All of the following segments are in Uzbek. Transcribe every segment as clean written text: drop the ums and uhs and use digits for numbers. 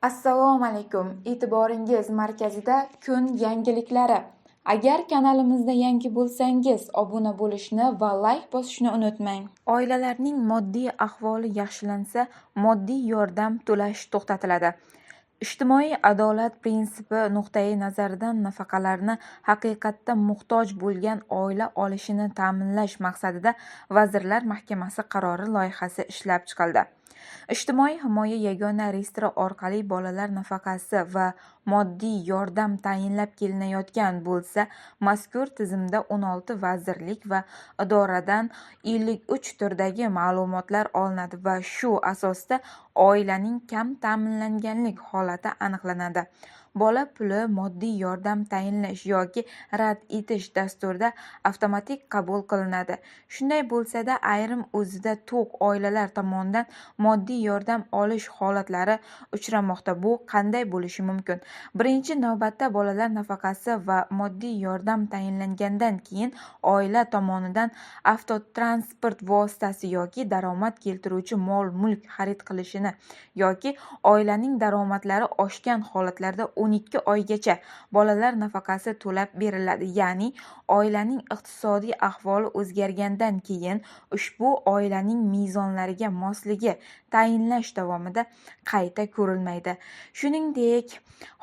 Assalomu alaykum. E'tiboringiz markazida kun yangiliklari. Agar kanalimizda yangi bo'lsangiz, obuna bo'lishni va layk bosishni unutmang. Oilalarning moddiy ahvoli yaxshilansa, moddiy yordam to'lash to'xtatiladi. Ijtimoiy adolat prinsipi nuqtai nazaridan nafaqalarni haqiqatda muhtoj bo'lgan oila olishini ta'minlash maqsadida Vazirlar Mahkamasi qarori loyihasi ishlab chiqildi. Ijtimoiy himoya yagona reyestri orqali bolalar nafaqasi va moddiy yordam tayinlab kelinayotgan bo'lsa, mazkur tizimda 16 vazirlik va idoradan 53 turdagi ma'lumotlar olinadi va shu asosda oilaning kam ta'minlanganlik holati aniqlanadi. Bola puli, moddiy yordam tayinlash yoki rad etish dasturda avtomatik qabul qilinadi. Shunday bo'lsa-da, ayrim o'zida to'q oilalar tomonidan moddiy yordam olish holatlari uchramoqda. Bu qanday bo'lishi mumkin? Birinchi navbatda bolalar nafaqasi va moddiy yordam tayinlangandan keyin oila tomonidan avtotransport vositasi yoki daromad keltiruvchi mol-mulk xarid qilishini yoki oilaning daromadlari oshgan holatlarda 12 oygacha bolalar nafaqasi to'lab beriladi. Ya'ni oilaning iqtisodiy ahvoli o'zgargandan keyin ushbu oilaning mezonlariga mosligi tayinlash davomida qayta ko'rilmaydi. Shuningdek,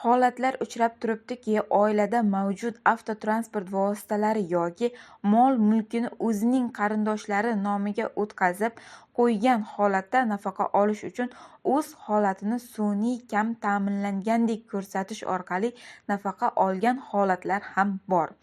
holatlar uchrab turibdiki, oilada mavjud avtotransport vositalari yoki mol-mulkini o'zining qarindoshlari nomiga o'tkazib qo'ygan holatda nafaqa olish uchun o'z holatini sun'iy kam ta'minlangandek ko'rsatish orqali nafaqa olgan holatlar ham bor.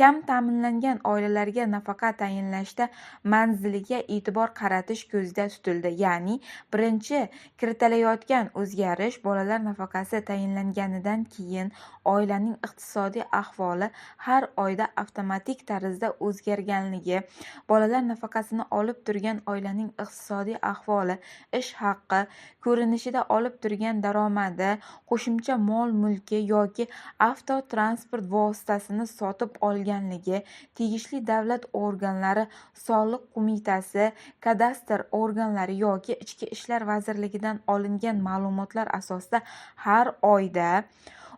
Kam ta'minlangan oilalarga nafaqa tayinlashda manziliga e'tibor qaratish ko'zda tutildi. Ya'ni birinchi kiritilayotgan o'zgarish bolalar nafaqasi tayinlanganidan keyin oilaning iqtisodiy ahvoli har oyda avtomatik tarzda o'zgarganligi, bolalar nafaqasini olib turgan oilaning iqtisodiy ahvoli, ish haqi ko'rinishida olib turgan daromadi, qo'shimcha mol-mulki yoki avtotransport vositasini sotib olganligi, tegishli davlat organlari, soliq qo'mitasi, kadastr organlari yoki Ichki ishlar vazirligidan olingan ma'lumotlar asosida har oyda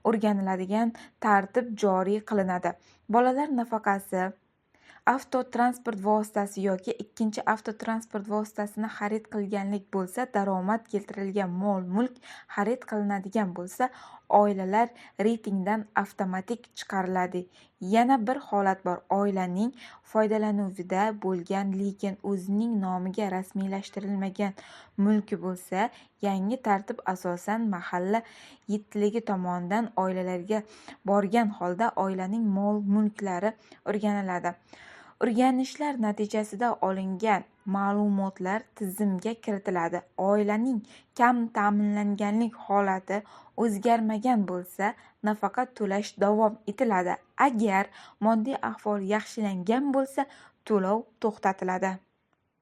o'rganiladigan tartib joriy qilinadi. Bolalar nafaqasi avtotransport vositasi yoki ikkinchi avtotransport vositasini xarid qilganlik bo'lsa, daromad keltirilgan mol-mulk xarid qilinadigan bo'lsa, oilalar reytingdan avtomatik chiqariladi. Yana bir holat bor. Oilaning foydalanuvida bo'lgan, lekin o'zining nomiga rasmiylashtirilmagan mulki bo'lsa, yangi tartib asosan mahalla yetiligi tomonidan oilalarga borgan holda oilaning mol-mulklari o'rganiladi. O'rganishlar natijasida olingan ma'lumotlar tizimga kiritiladi. Oilaning kam ta'minlanganlik holati o'zgarmagan bo'lsa, nafaqa to'lash davom etiladi. Agar moddiy ahvol yaxshilangan bo'lsa, to'lov to'xtatiladi.